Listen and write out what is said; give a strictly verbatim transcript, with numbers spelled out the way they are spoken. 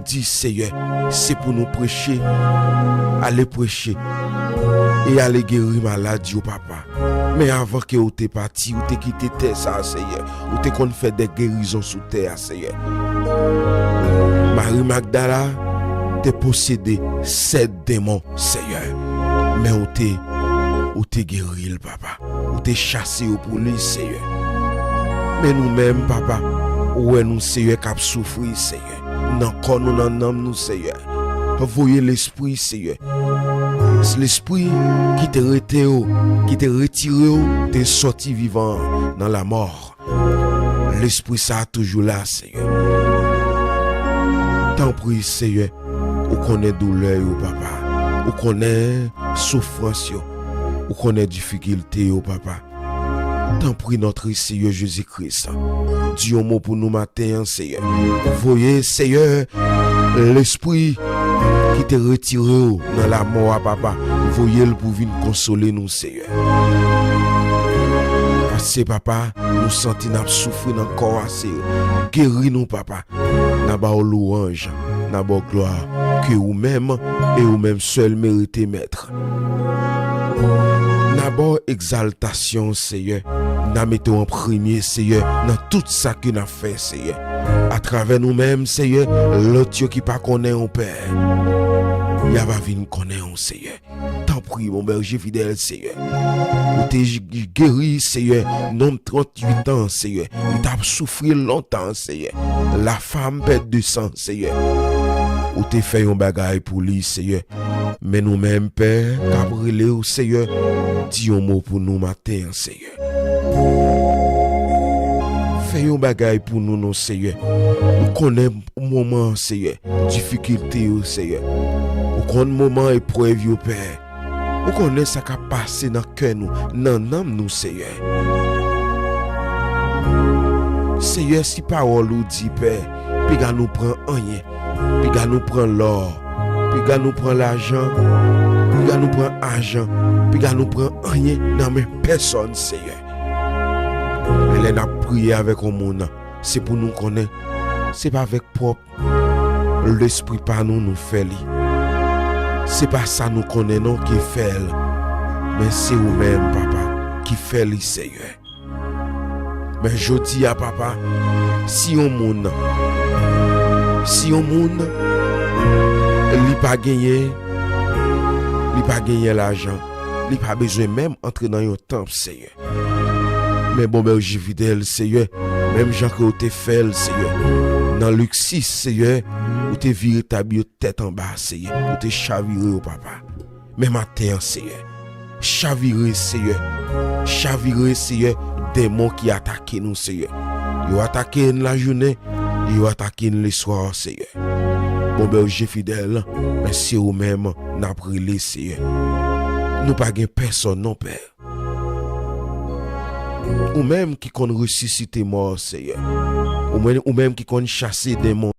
di, Seyè, se pou nou preche, ale preche, e ale geri malad yo, Papa. Men avan ke ou te pati, ou te kite tè sa a, Seyè. Ou te konn fè de gerizon sou tè a, Seyè. Mari Magdala te posede sèt demon, Seyè. Men ou te, ou te geri l, Papa. Ou te chase yo pou li, Seyè. Men nou menm, Papa, ou wè nou, Seyè, k ap soufri, Seyè. Nan kò nou, nan nanm nou, Seyè. Voye lespri, Seyè. Lespri ki te rete yo, ki te retire yo, te sòti vivan nan lamò. Lespri sa a toujou la, Seyè. Tanpri, Seyè, ou konnen doulè yo, Papa. Ou konnen soufrans yo. Ou konnen difikilte yo, Papa. Tanpri, Notre Seyè Jezi Kris, di yon mo pou nou maten an, Seyè. Voye, Seyè, lespri ki te retire w nan lamò a, Papa. Voye l pou vin konsole nou, Seyè. Paske, Papa, nou santi n ap soufri nan kò a, Seyè. Geri nou, Papa. N a ba w lwanj, n a ba w glwa, ke ou menm e ou menm sèl merite, Mèt. N a ba w egzaltasyon, Seyè. N a mete w an premye, Seyè, nan tout sa ke n ap fè, Seyè. Atravè nou menm, Seyè, lòt yo ki pa konnen w, Pè, y a va vin konnen w, Seyè. Tanpri, Bon Bèje fidèl, Seyè. Ou te j-, geri, Seyè, nonm tranntuit an, Seyè. Li t ap soufri lontan, Seyè. La femme perte de sang, Seyè. Ou te fè yon bagay pou li, Seyè. Men nou menm, Pè, k ap rele w, Seyè, di yon mo pou nou maten an, Seyè. Fè yon bagay pou nou, non, Seyè. Ou konnen moman an, Seyè. Difikilte yo, Seyè. Ou konn moman eprèv yo, Pè. Ou konnen sa k ap pase nan kè nou, nan nanm nou, Seyè. Seyè, si pawòl ou di, Pè, piga nou pran anyen, piga nou pran lò, piga nou pran lajan, piga nou pran ajan, piga nou pran anyen nan men pèsòn, Seyè. Men lè n ap priye avèk yon moun, se pou nou konnen, se pa avèk pwòp lespri pa nou, nou fè li. Se pa sa nou konnen non ki fè l, men se ou menm, Papa, ki fè li, Seyè. Men jodi a, Papa, si yon moun, si yon moun, li pa genyen, li pa genyen lajan, li pa bezwen menm antre nan yon tanp, Seyè. Men Bon Bèje fidèl, Seyè, menm jan ke ou te fè l, Seyè. Nan Lik sis, Seyè, ou te vire tab yo tèt anba, Seyè. Ou te chavire yo, Papa. Men maten an, Seyè, chavire, Seyè. Chavire, Seyè, demon ki atake nou, Seyè. Yo atake n lajounen, yo atake n leswa, Seyè. Bon Bèje fidèl, men se ou menm n ap rele, Seyè. Nou pa gen pèsòn non, Pè. Ou menm ki konn resisite mò, Seyè. Ou menm, ou menm ki konn chase demon.